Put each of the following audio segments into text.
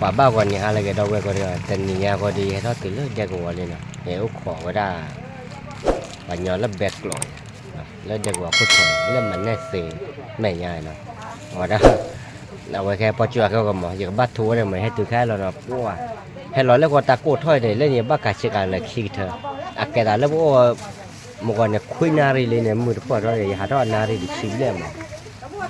ပှၤဘၣ်ဂီၤနံၤဟါလၢအဂ့ၤ ဒီပုၢ်ဝဲၢ်ကိးဂၤဒဲး, တနံၤညါဃီဒီး ယဟဲထီၣ်တုၤလၢဒဲကဝီၤလံနီၤ, ယအိၣ်ခိးဝဲဒၣ် ပှၤညီလၢဘဲကျိး, လၢဒဲကဝီၤခိၣ်ထံး, လၢမနဲသ့မဲာ်ညါနီၤ, အဝဲဒၣ် အဝဲကဲပီၢ်ကၠူၣ်အကဲဂီၤမး, ယကဘၣ်ထိဝဲဒၣ်မး, ယဟဲတုၤခဲလီၤနီၤ, ပှၢ် ဟဲလီၤလၢကီၢ်တၢ်ကိၢ်ထီၣ်အံၤန့ၣ် လၢန့ၣ်ယဘၣ်ကးဆ့ကၤလၢခံကထၢ, အကဲသးလၢပအိၣ် မုၢ်ဂီၤန့ၣ် ခွံနၣ်ရံၣ်လံန့ၣ် မုၢ်တပှၢ်ထီၣ်န့ၣ် ယဟးထီၣ်အနၣ်ရံၣ်တဆံဘျဲၣ်မး,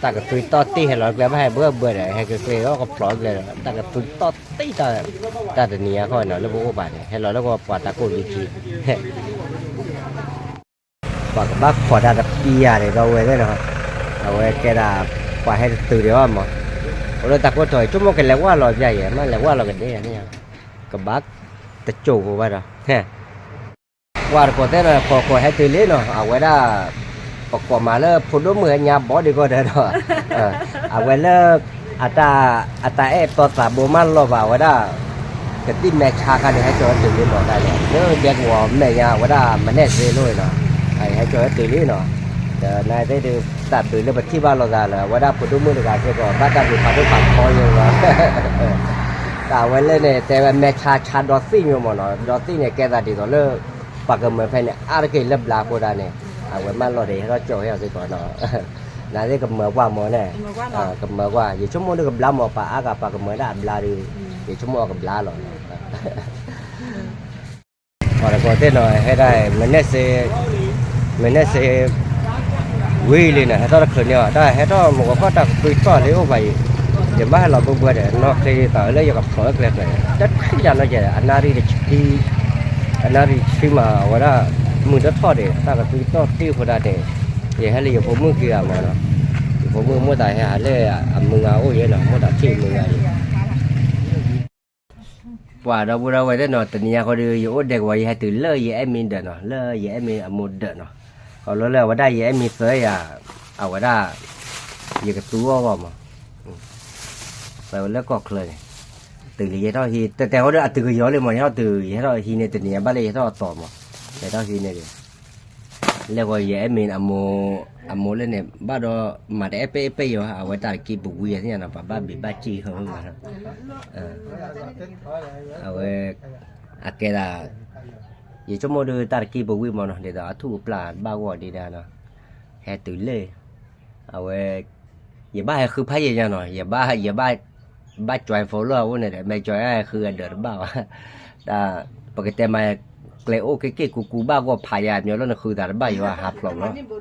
တၢ်ကသွံတီၢ်တံၢ် ဟဲလီၤကျဲဘၣ်ဟဲဘှၢဘှၢဒီး ဟဲကကျဲအီၣ်ကဖျိးကျဲဒီး တၢ်ကသွံတီၢ်တံၢ်တၢ်, တၢ်တနံၤညါဃီနီၤ လၢပအိၣ်ပာ်န့ၣ် ဟဲလီၤလၢကီၢ်ပှၤတၢ်ကိၢ်လံခံ ပှၤကဘၣ်ခိးတၢ်တပံၤယၤန့ၣ် ဒီပုၢ်ဝဲၢ်သ့ၣ်နီၤ, အဝဲကဲဒၣ် ပှၤဟဲတတုၤဒံးဘၣ်မး, အိၣ်လၢတၢ်ကိၢ်ထီၣ်အံၤ ဆိကမိၣ်ကလဲၤဝၢ်လီၤပျၢ်ယဲၢ် မ့ၢ်လဲၤဝၢ်လီၤကဒဲယၤန့ၣ်, ကဘၣ်တကၠိၢ်ဖိဘၣ်ဒီး ပှၤတကိးသ့ၣ်နီၤ ခိးခိးဟဲတုၤလံနီၤ အဝဲဒၣ် ပကိးမးလၢဖိဒိၣ်မုၣ်ဟဲညါဘီဒံးကီၢ်ဒီး အဝဲလၢ အတၢ်အဲၣ်တီသးဘိမးလီၤဘၣ် အဝဲဒၣ် ကသံၣ်မဲာ်ဆါခါန့ၣ် ဟဲကၠီၤဝဲတုၤလံမး တၢ်လဲၣ် လၢဒဲကဝီၤမဲာ်ညါ အဝဲဒၣ်မနဲသ့လိၣ်နီၤ ဟဲကၠီၤဝဲတုၤလံနီၤ ဒီးနသ့ၣ်ဒုး တၢ်ဘျုးလၢပထံၣ်ဘၣ်လိာ်သးလၢ အဝဲဒၣ်ဖိဒိၣ်မုၣ်တဂၤစ့ၢ်ကီး ဘၣ်တၢ်ဘျုးဖးဒိၣ်ဖးထီယိာ်လီၤ တၢ်ဝဲလၢန့ၣ် တဲဝဲမဲာ်ဆါဆါဒီသံၣ်မးနီၤ ဒီသံၣ်န့ၣ် ကဲသးဒ်သိးလၢ ပှၤကမၢဖဲန့ၣ် အါတက့ၢ်လၢဘျါအဃိဒၣ်န့ၣ် အဝဲမၢလီၤဒီး ဟဲထီၣ်ကၠီၤဟဲအီၤစ့ၢ်ကီးနီၤ နသ့ၣ်ကမၢကွၢ်မးန့ၣ် ကမၢကွၢ် ယဆိကမိၣ်ဒုးကဘျါမး ပှၤအါဂၤပှၤကမၢဒၣ်အဘျါဒီး ယဆိကမိၣ်အကဘျါလီၤ ပှၤတကိးသ့ၣ်နီၤ ဟဲဒၣ် မနဲစ့ မနဲစ့ ဝံၤလံန့ၣ် ဟဲထီၣ်တချုးန့ၣ်အီၤ တၢ်ဟဲထီၣ်မုၢ်ဂီၤခီတၢ်ကသွံတီၢ်လံအိၣ်ဘၣ်အံၤ ယဘၣ်ဟဲလီၤဘှၢဘှၢဒီး နီၢ်ချ့သးလၢယကဖျိးလၢကျဲကျဲ တထံၣ်ယၤနီၢ်ကဲ အနၣ်ရံၣ်တဆံ အနၣ်ရံၣ်တဆံမး အဝဲဒၣ် မုၢ်တထီၣ်ဒံး တၢ်ကသွံတီၢ်တံၢ်အဃိဒၣ်န့ၣ် ယဟဲလၢယဖိမုၣ်ခံဂၤမးနီၤ ယဖိမုၣ်မိၢ်သးဟဲဟးလၢအမုၢ်ဂၤအိၣ်ယဲနီၤ မိၢ်သးထံၣ်မုၢ်ဂၤအံၤ ပှၤဒီပုၢ်ဒီဝဲၢ်သ့ၣ်နီၤ တနံၤညါဃီဒီး ယအိၣ်ဒဲကဝီၤ ယဟဲတုၤလၢယအဲၣ်မံဒၢးနီၤ လၢယအဲၣ်မံအမိၢ်ဒၢးနီၤ အလီၢ်လၢအဝဲဒၣ်ယအဲၣ်မံသၢယၤ အဝဲဒၣ် ယကသူအီၣ်ဂီၢ်မး သၢဝဲလၢကီၢ်ချၢန့ၣ် တုၤလံယဟဲထီၣ်ဟံး တဲတဲဃီဒီးအတုၤကယီၤလံမး ယဟဲထီၣ်တုၤ ယဟဲထီၣ်ဟံးန့ၢ်တနံၤညါဘၣ်လၢယဟဲထီၣ်အသီမး ယဟဲထီၣ်ဟံးန့ၢ်ဒံး လဲၤဃီယအဲၣ်မံအမိၢ် အမိၢ်လၢန့ၣ် ဘၣ်ဒီးမၤတအဲၣ်ပဲၣ်အဲၣ်ပဲၣ်ယီၤ အဝဲတၢ်တက့ၢ်ပဝံအသ့ၣ်ညါနီၤ ပှၤဘၣ်ဘံးဘၣ်စံၣ်ဃၢမး အဝဲ အကဲဒၣ် ယဆိကမိၣ်ဒုးတၢ်တက့ၢ်ပဝံမးနီၤ ဒ်သိးအထူၣ်အပျၢ်ဘၣ်ဂီၢ်ဒံးဒၣ်နီၤ ဟဲတုၤလၢ အဝဲ ယဘၣ်ဟဲဃုဖးယံာ်ညါနီၤ ယဘၣ် ယဘၣ် ဘၣ် join follow အအိၣ်န့ၣ်ဒီး မ့ၢ် join ဟဲဃုအဒၢးတဘၣ်ဘၣ် တၢ် ပကတဲမး ကျဲအိၣ်က့ၢ်က့ၢ်ကူကူဘၣ်ဂီၢ်ဖးယံာ် မ့ၢ်လီၤနဃုသးတဘၣ်ယိၤ ဟးဖျိးလီၤ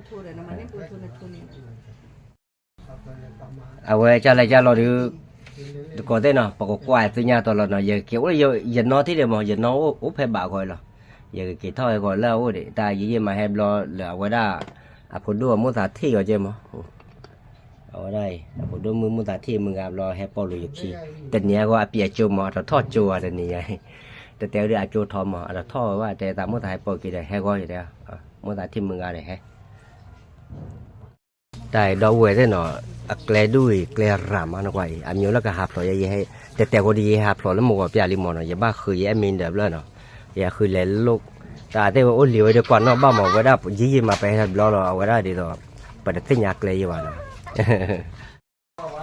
အဝဲကလဲၤကလီၤဒုး တကိးသ့ၣ်နီၤ ပကကွၢ်သ့ၣ်ညါတီၤလီၤနီၤ ယကက့ၤအိၣ် ယနီၢ်ထံၣ်ဒံးမး ယနီၢ်အိၣ်ဖဲဘးအဂီၢ်လီၤ ယကက့ၤထီၣ်ဝဲဂီၤလၢအအိၣ်ဒံး တၢ်ယံာ်ယံာ်မးဟဲဘျီလၢအဝဲဒၣ် အဖိဒိၣ်အမိၢ်သးထံၣ်အီၤကဲမး အဝဲဒၣ်အံၤ အဖိဒိၣ်မုၣ်မိၢ်သးထံၣ်မုၢ်ဂၤဘျီဟဲပိာ်လိာ်ယခံ တနံၤအံၤဂီၢ်အပျဲၢ်ကၠိမး အတထီၣ်ကၠိဘၣ်တနံၤအံၤ တတဲဝဲဒၣ်အကၠိထီမး အတထီၣ်ဝဲဘၣ် တဲသးမိၢ်သးဟဲပိာ်က့ၤဒီးဟဲဂီၢ်ယတဲ မိၢ်သးထံၣ်မုၢ်ဂၤဒီးဟဲ တၢ်အံၤဒီပုၢ်ဝဲၢ်သ့ၣ်နီၤ အကျဲဒူၣ်အံၤ ကျဲရၤမးနကွၢ်အံၤ အမံၤလၢကဟးဖျိးယဲ ယဟဲ တဲတဲဃိဒီးယဟးဖျိးလၢမုၢ်ဂီၤပျၢ်လံမးနီၤ ယဘၣ်ဃုယအဲၣ်မံဒၢးဘျၢနီၤ ယဃုလဲၤလိၣ် တၢ်သ့ၣ်ဝဲအိၣ်လံဝဲဒီးကွၢ်နီၣ်ဘၣ်မး ဝဲဒၣ်ယံာ်ယံာ်မးပဟဲတဘျီလီၤ အဝဲဒၣ်ဒ်သိး ပတသ့ၣ်ညါကျဲယံာ်ဘၣ်နီၤ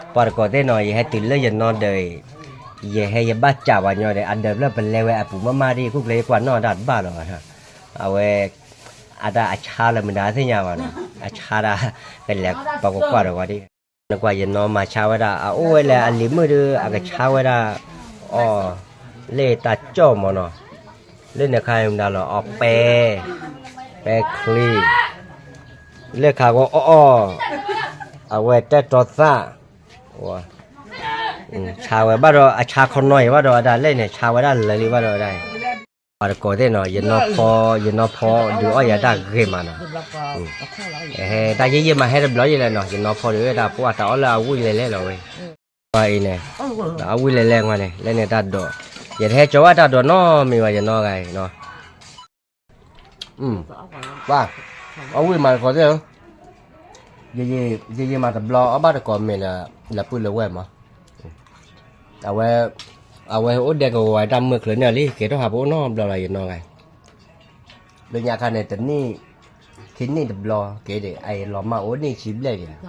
ပှၤတကိးသ့ၣ်နီၤ ယဟဲတုၤလၢယနီၢ်ဒၢးအံၤ ယဟဲယဘၣ်စးပှၤညီဒီး အဒၢးဖျၢၣ်ပလဲဝဲအပူၤမးမးဒ် ကူၣ်ကျဲယကွၢ်နီၣ်တၢ်တဘၣ်လီၤဘၣ်နီၤ အဝဲ အတၢ်အဆါလၢမနုၤသ့ၣ်ညါဘၣ်နီၤ အဆါတၢ် ကလဲၤပှၤကကွၢ်ဒီးဝဲဒၣ် နကွၢ်ယနီၢ်မၤဆါဝဲဒၣ် အအိၣ်ဝဲလၢအလံၤမုၣ်ဒီး အကဆါဝဲဒၣ် အီၣ် လၢတၢ်ကၠီၣ်မးနီၤ လၢန့ၣ်ခါမနုၤလီၤ အီၣ်ပဲ ပဲချံ လၢခါဂီၢ်အီၣ်အီၣ် အဝဲတဲတီၤသၣ် ဆါဝဲဘၣ်ဒီး အဆါခီနီၤအံၤဘၣ်ဒီး အဒၣ်လဲၣ်န့ၣ် ဆါဝဲဒၣ်လၢာ်လံဘၣ်ဒီးဒၣ်အံၤ ပှၤတကိးသ့ၣ်နီၤ ယနီၢ်ဖီ ယနီၢ်ဖီဒုးအီၣ်ယၤတၢ်ဂ့ၤမးနီၤ ဟဲတၢ်ယံာ်ယံာ်မးဟဲတဘျီယဲလဲၣ်နီၤ ယနီၢ်ဖီဒုးဝဲဒၣ်ပှၤတၢ်အီၣ်လၢအဝံၣ်လဲၤလဲၤလီၤဝဲ ပှၤအံၤန့ၣ် အဝံၣ်လဲၤလဲၤကွၢ်န့ၣ် လၢန့ၣ်တၢ်ဒိး ယတဟဲကၠီၤဝဲတၢ်ဒိးနီတမံၤဘၣ် ယနီၢ်ဂၤအံၤနီၤ ပှၤ အဝံၣ်မးတကိးသ့ၣ်ဧၢ ယယံာ်မးတဘျီ အီၣ်ဘၣ်တကိးမ့ၢ်လၢ လၢပုၢ်လၢဝဲၢ်မး အဝဲ အဝဲအိၣ်ဒဲကဝီၤတၢ်မုၢ်ချၢန့ၣ်လံ က့ၤထီၣ်ဟးပအိၣ်နီတဘျီလီၤ ယနီၢ်ဂၤအံၤ လၢညါခါန့ၣ် တနံၣ် ခံနံၣ်တဘျီ က့ၤဒံး အအံၤလီၤမၢ်အိၣ်နံၣ်ဆံဘျဲၣ်ဒံး က့ၤ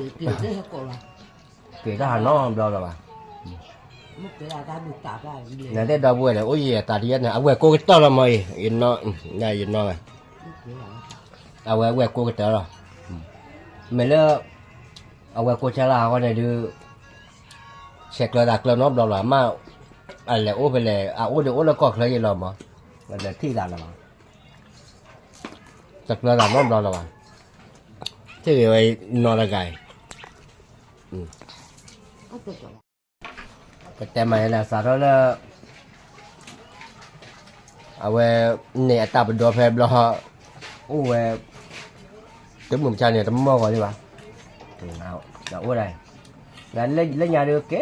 ထီၣ် က့ၤထီၣ် က့ၤတၢ်ဟးနီတဘျီလၢၤဘၣ်. နသ့ၣ်ဒီပုၢ်ဝဲၢ်န့ၣ် အိၣ်ယံၤအသးတယဲၢ်န့ၣ် အဝဲၢ်ကိးကတၢၢ်လီၤမးအံၤ, ယနီၢ်, ယနီၢ်ဝဲ, အဝဲဝဲၢ်ကိးကတၢၢ်လီၤ. မ့ၢ်လၢ အဝဲၢ်ကိးဆါလၢအဂီၢ်န့ၣ်ဒုး ဆဲးကျၢသးကျၢနီတဘျီလီၤ, အမ့ၢ် အလဲၤအိၣ်ဖဲလဲၣ် အအိၣ်ဒီးအိၣ်လၢကီၢ်ချၢယံၤလီၤမး, လဲၤထံၣ်သးလၢၤဘၣ်, တကျၢသးနီတဘျီလၢၤဘၣ်, ထံၣ်ဂ့ၤဝဲနီတဂၤအံၤ ကတဲမးယဲလၢအစးထီၣ်လၢ အဝဲန့ၣ်အတၢ်ပဒီဖဲဘျီ အိၣ်ဝဲ တမုၢ်မဆါန့ၣ် တမီၢ်ဂီၤလံဘၣ်, အိၣ်ဒၣ်, လၢညါဒုးကဲ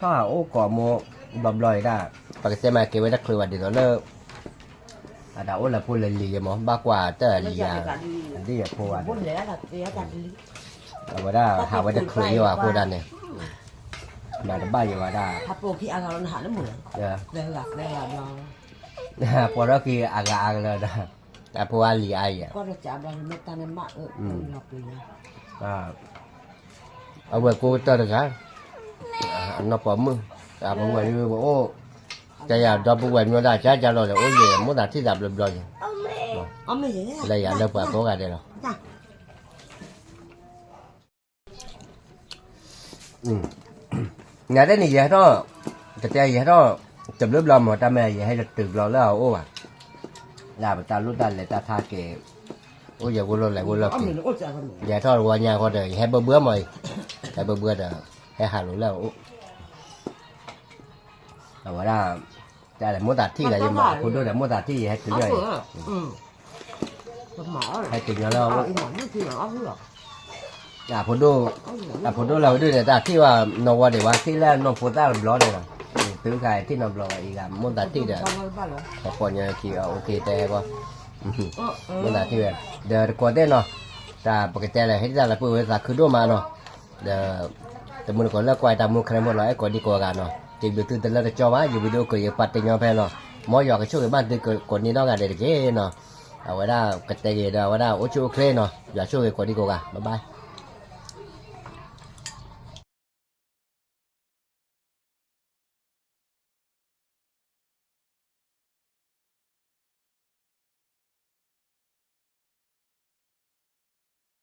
ထီၣ်ဟးအိၣ်ကိးမိၢ် ဘျီဘျီအံၤဒၣ်, ပကတဲမးကဲဝဲတချုးဘၣ်ဒ်သိးလၢ အတၢ်အိၣ်လၢဖိလၢလံၤယဲမး ဘၣ်ကွၢ်တၢ်လံၤဧါ, အဒ်ယဲဖိဘၣ်, အဝဲဒၣ်ဟးဝဲတချုးယဲဘၣ်အဃိဒၣ်န့ၣ်, မၤတဘၣ်ယဲဘၣ်ဒၣ်, ပှၤထီၣ်ခံအဂၤအကလၢၤဒီး, အဖိအလံၤအါယဲ, အဝဲၢ်ကိးကတၢၢ်တဂၤ, အနီၢ်ပိာ်မုၣ်, အပဝဲၢ်ဒုးပအိၣ်, ကယၤဒီပုၢ်ဝဲၢ်မ့ၢ်ဒၣ်ကၢ်ကၢ်လီၤဒီး အိၣ်ယဲၢ်မိၢ်သးထံၣ်သးဘျီဘျီယဲၢ်, လၢယၤလၢပှၤကိးဂၤဒဲးလီၤ. နတဲန့ၣ် ယဟဲထီၣ်, ကတဲယဟဲထီၣ်, တဘျီဘျီမ့ၢ်တၢ်မ့ၢ်ယဟဲတတုၤဘျီလၢအအိၣ်ဘၣ်, လၢပတၢ်လိၣ်တၢ်လဲၤတၢ်ထါက့ၤ, အိၣ်ယဲၢ်ဂိၢ်လီၢ်လဲၤဂိၢ်လီၢ်က့ၤ, ယဟဲထီၣ်တဝီညါဃီဒီး ယဟဲဘၢဘၢမးအံၤ, ဟဲဘၢဘၢဒီး, ဟဲဟးလိာ်လၢအအိၣ် အဝဲဒၣ်, တၢ်လဲၤမိၢ်သးထံၣ်ဒီး ယမၤအဖိဒိၣ်ဒီးမိၢ်သးထံၣ် ယဟဲတုၤလၢ, ဟဲတုၤညီလၢ, အဖိဒိၣ်, အဖိဒိၣ်လၢအဝဲဒၣ်န့ၣ် တၢ်ထံၣ်ဘၣ်နီၢ်ဝီဒံးဘၣ် ထံၣ်လၢနီၢ်ဖိသၣ်တဘျီန့ၣ်လီၤ, တုၤခါထံၣ်နီတဘျီဘၣ်အံၤဂၤ မိၢ်သးထံၣ်ဒီး, ပှၤပိာ်ညီခံ အိၣ်ခ့တဲဟဲဂီၢ်, မိၢ်သးထံၣ်ဝဲ, ဒီးတကိးသ့ၣ်နီၤ, တၢ်ပကတဲလဲၣ် ဟ့ၣ်တၢ်လၢပုၢ်ဝဲသးခုဒိၣ်မးနီၤ, ဒီး တမုၢ်တကိးလၢကွၢ်တၢ်မူခရၢမိၢ်လီၤ အဲၣ်ကိးဒံကိးဂၤနီၤ, စံးဘျုးသုတလၢတကၠီဘၣ် ယ video ကယပာ်တညီဖဲနီၤ, မ်ယွၤကဆိၣ်ဂ့ၤဘၣ်သုကိးနံၤဒီဂၤဒဲးတက့ၢ်နီၤ, အဝဲဒၣ်ကတဲဂ့ၤဒီး အဝဲဒၣ်အိၣ်ဆူၣ်အိၣ်ချ့နီၤ, ယွၤဆိၣ်ဂ့ၤကိးဒံကိးဂၤ bye bye.